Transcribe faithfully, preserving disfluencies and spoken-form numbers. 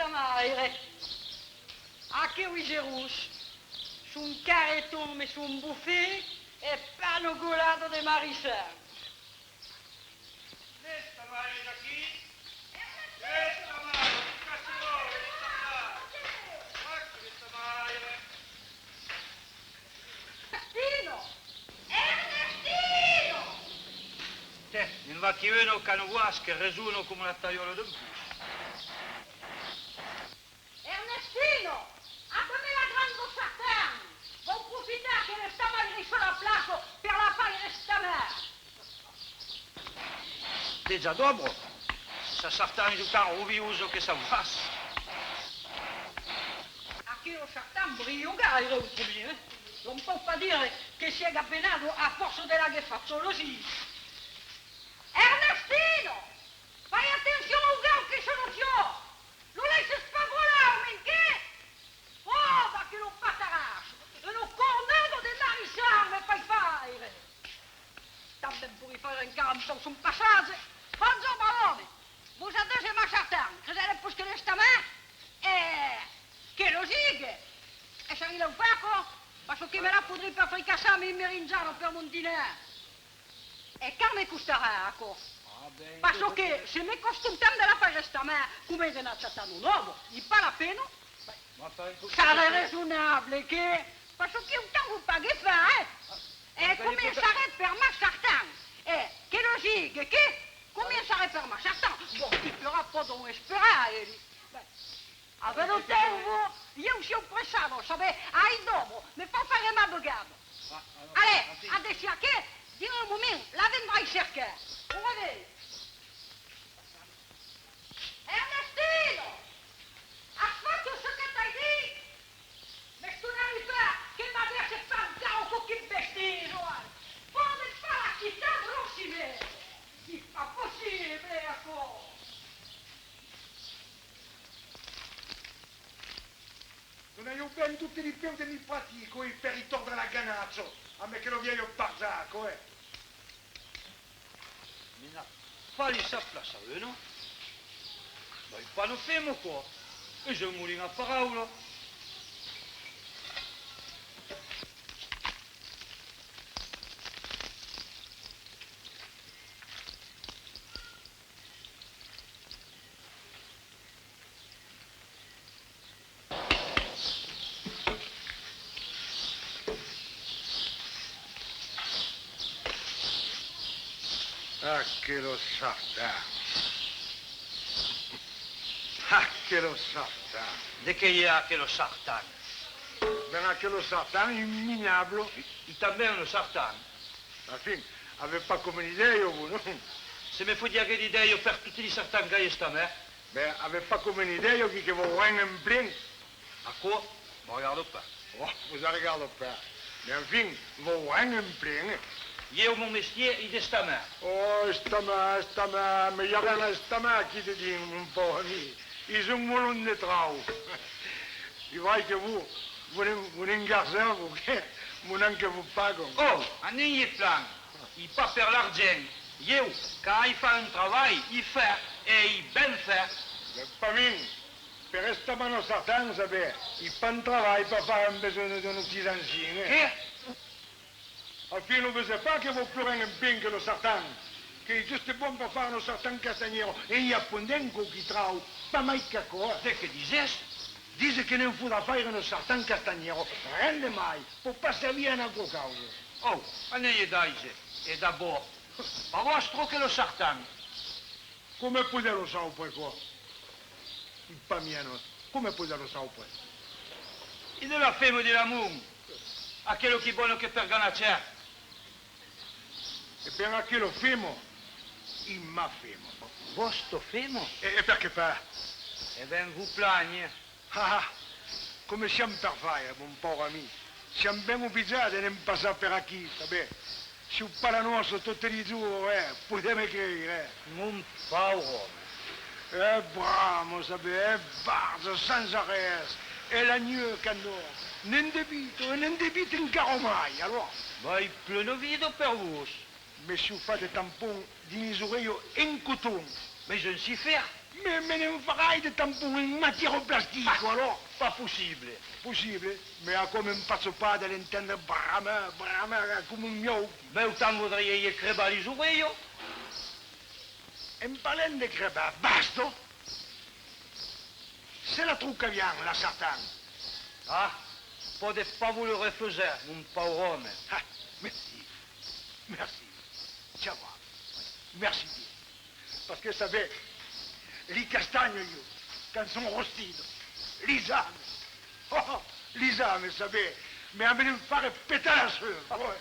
Maire, aqueu iserós, son carreton me son bofet e pas una golada de marissar. L'estamaire es aquí? L'estamaire, un casseròl, l'estamaire! Aquí l'estamaire! Ernestino! Ernestino! Tè, ne'n vaquí una qu'an voas que resona coma la talhòla d'un pus. Ernestino! Atama la grana dau sartan! Vau profitar que l'estamaire es sus la plaça per la faire estamar! Dejà d'òbra! Sa sartan es autan robiosa que sa voas! Aquela sartan brilha gaire, autrament, eh? L'òm pòu pas dire que siaga benada a fòrça de l'aguer fach logir. Ernestino! Fai atencion au gau que sona tiò! Lo laisses pas volar, au mens que! Ò, va que lo pataràs! Una cornada de marissar me fai faire! Tanben porí faire encara un pauc son passatge. Bonjorn, brave òme! Vos adese ma sartan, cresetz pus que l'estamar? E que lo sigue! E s'arri leu far, aquò? Pas que me la podrí pas fricassar, me merinjar per mon dinar! E quant me costarà, aquò? Pas que se me còsta autan de la faire estamar, coma de n'achatar una nòva, es pas la pena. Saré resonable, que? Pas que autan vos pague far, eh? E començaré per ma sartan. E que lo sigue, que? Començaré per ma sartan. Bon, tu pòràs, pòdon esperar, eli. Avètz lo temps, vos? Ieu siáu pressada, sabètz, ai d'òbra, me fau faire ma vegada. Allez, adessiatz-vos, dins un moment, la vendrai cercar. Au reveire. Ernestino! As fach çò que t'ai dit? M'estonaré pas que m'aguèsse fach encara quauqua bestisa, ò! Pòdes pas la quitar, Rosime! Es pas possible, aquò! Donaieu ben totes li peus de mi pratico e per i tòrdre la ganacha, amb aquela vièlha barjaca, eh! Me n'a pas laissat plaça una? Vai pas, ne fem aquò! Es un molin a paraula! Aquela sartan! Aquela sartan! De qué i a, aquela sartan? Ben, aquela sartan es minabla. I, i tanben una sartan. Enfin, avètz pas coma n'idèia, vos, non? Se me fodiá aguer d'idèia per toti li sartans qu'ai estamat, eh? Ben, avètz pas coma n'idèia qui que vos rend en plen. Aquò, me regarda pas. Ò, vos arregarda pas. Mès enfin, vos rend en plen, eh? Ieu, mon mestièr es d'estamar. Ò, estamar, estamar, mès i a ren a estamar aquí dedins, mon paure amic. Es un molon de traucs. Es vrai que vos, vos ne'n, vos ne'n garzatz, vos, que, monent que vos pagan. Ò, anem-i plan. Es pas per l'argent. Ieu, quand ai fach un travalh, i fai, e i ben fach. Ben, pas mens. Per estamar nos sartans, sabètz, es pas un travalh per far en besonh d'un artisancin, eh? Qué? Enfin, lo vesètz pas que vau plus rend en plen que lo sartan, qu'es juste bon per far una sartan castanhièra, e i a pondent quauqui traucs, pas mai qu'aquò, eh. De qué dises? Dise que ne'n faudrà faire una sartan castanhièra, ren de mai, pòu pas servir a una autra causa. Ò, anem-i daise, e d'abòrd, pas vòstra que lo sartan. Coma podètz lo saupre, aquò? Pas mièna. Coma podètz lo saupre? Es de la fema de l'amont, aquela qu'es bona que per ganachar. E ben, aquela fema es ma fema. Vòsta fema? E, e perqué pas? E ben, vos planye. Ah, ah! Coma siam per faire, mon paure amic. Siam ben oblijats de ne'n passar per aquí, sabètz. Siáu pas la nòça toti li jorns, eh, podètz me creire, eh. Mon paure òme. E brama, sabètz, e barja, sans arrèst, e la nuech quand dòrm, ne'n debita, e ne'n debita encara mai, alòrs. Vai, plena vida per vos. Me siáu fach de tampons dins lis aurelhas en coton. Mès un sifèr! Me, me ne'n farai de tampons en matièra plastica, alòrs? Pas possible. Possible, mès aquò m'empaicha pas de l'entendre bramar, bramar coma un miòu. Mès autant vaudriá i crebar lis aurelhas. En parlant de crebar, basta! Se la tròca vian, la sartan. Ah, pòdes pas vos lo refusar, mon paure òme. Ah, merci, merci. Tiens, moi, merci bien. Parce que, sabes, li castanhas, ieu, quand son rostidas, lis ame. Oh, oh, lis ame, sabes, me ame ne'n faire petar la seuva.